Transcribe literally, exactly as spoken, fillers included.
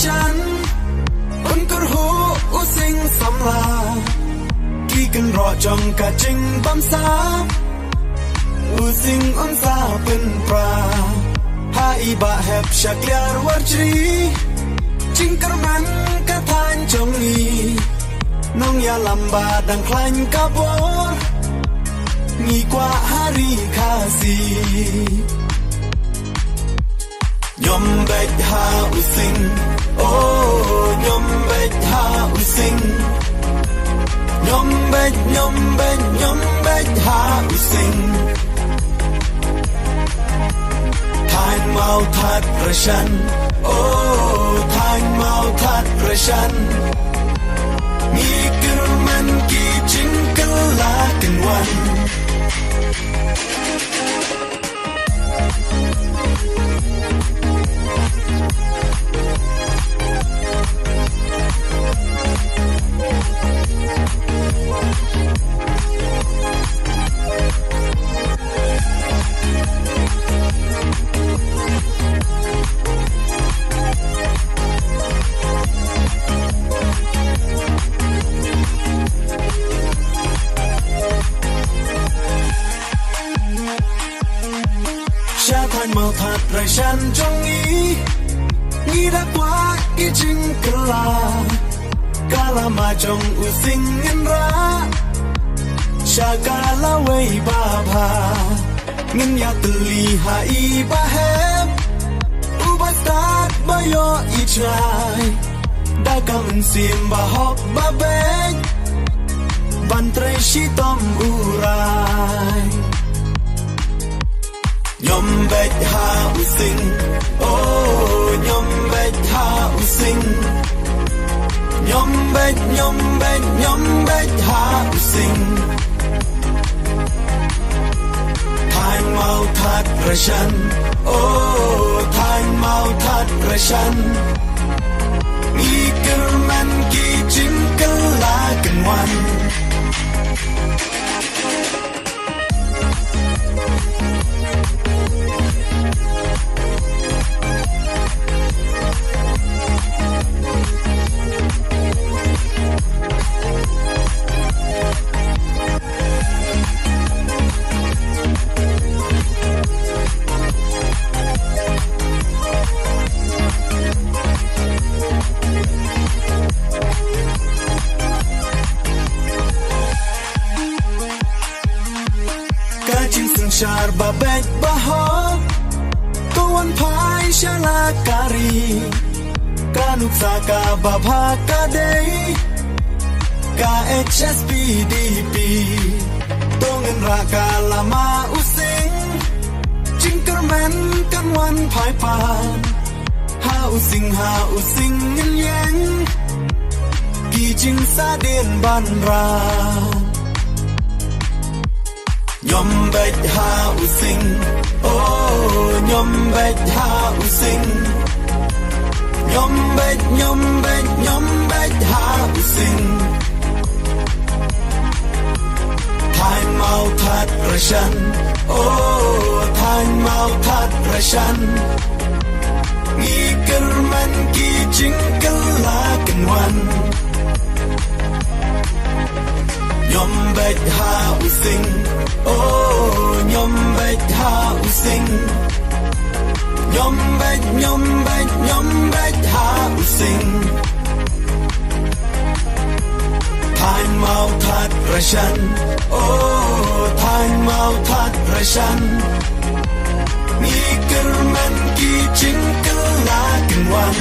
Shan un kyrhuh u sing samla, ki kynroh jong ka jingbamsap. U sing un sa pynpra ha i Bah Hep Shakliar Warjri. Jingkyrmen ka thaiñ jong ngi, nongïalam ba dang khlaiñ ka bor. Ngi kwah ha ri Khasi. Ñiom beit ha u sing, oh, ñiom beit ha u sing. Ñiom beit, ñiom beit, ñiom beit ha u sing. Thaiñ Mawthadraishan, oh, thaiñ Mawthadraishan. Ngi kyrmen ki jingkylla kynwan. Sha thaiñ Mawthadraishan jong ngi, ngi da kwah ki jingkylla. Ka lama jong u sing ngin rah sha ka lawei babha. Ngin ïatylli ha i Bah Hep, uba stad ba ïoh i jngai. Da ka mynsiem bahok babeit, ban trei shitom u rai. Ñiom beit ha u sing, oh, ñiom beit ha u sing. Ñiom beit, ñiom beit, ñiom beit ha u sing. Thaiñ Mawthadraishan, oh, thaiñ Mawthadraishan. Ngi kyrmen ki jingkylla kynwan. Ka jingsynshar babeit bahok ka wan phai sha la ka ri. Ka nuksa kaba bha ka dei ka H S P D P. To ngin rah ka lama u sing, jingkyrmen kan wan phai pat. Ha u sing, ha u sing ngin ïeng ki jingsahdien ban rah. Ñiom beit ha u sing, oh, ñiom beit ha u sing. Ñiom beit, ñiom beit, ñiom beit ha u sing. Thaiñ Mawthadraishan, oh, thaiñ Mawthadraishan. Ngi kyrmen ki jingkylla kynwan. Ñiom beit ha u sing, oh, ñiom beit ha u sing. Ñiom beit, ñiom beit, ñiom beit ha u sing. Thaiñ Mawthadraishan, oh, thaiñ Mawthadraishan. Ngi kyrmen ki jingkylla kynwan.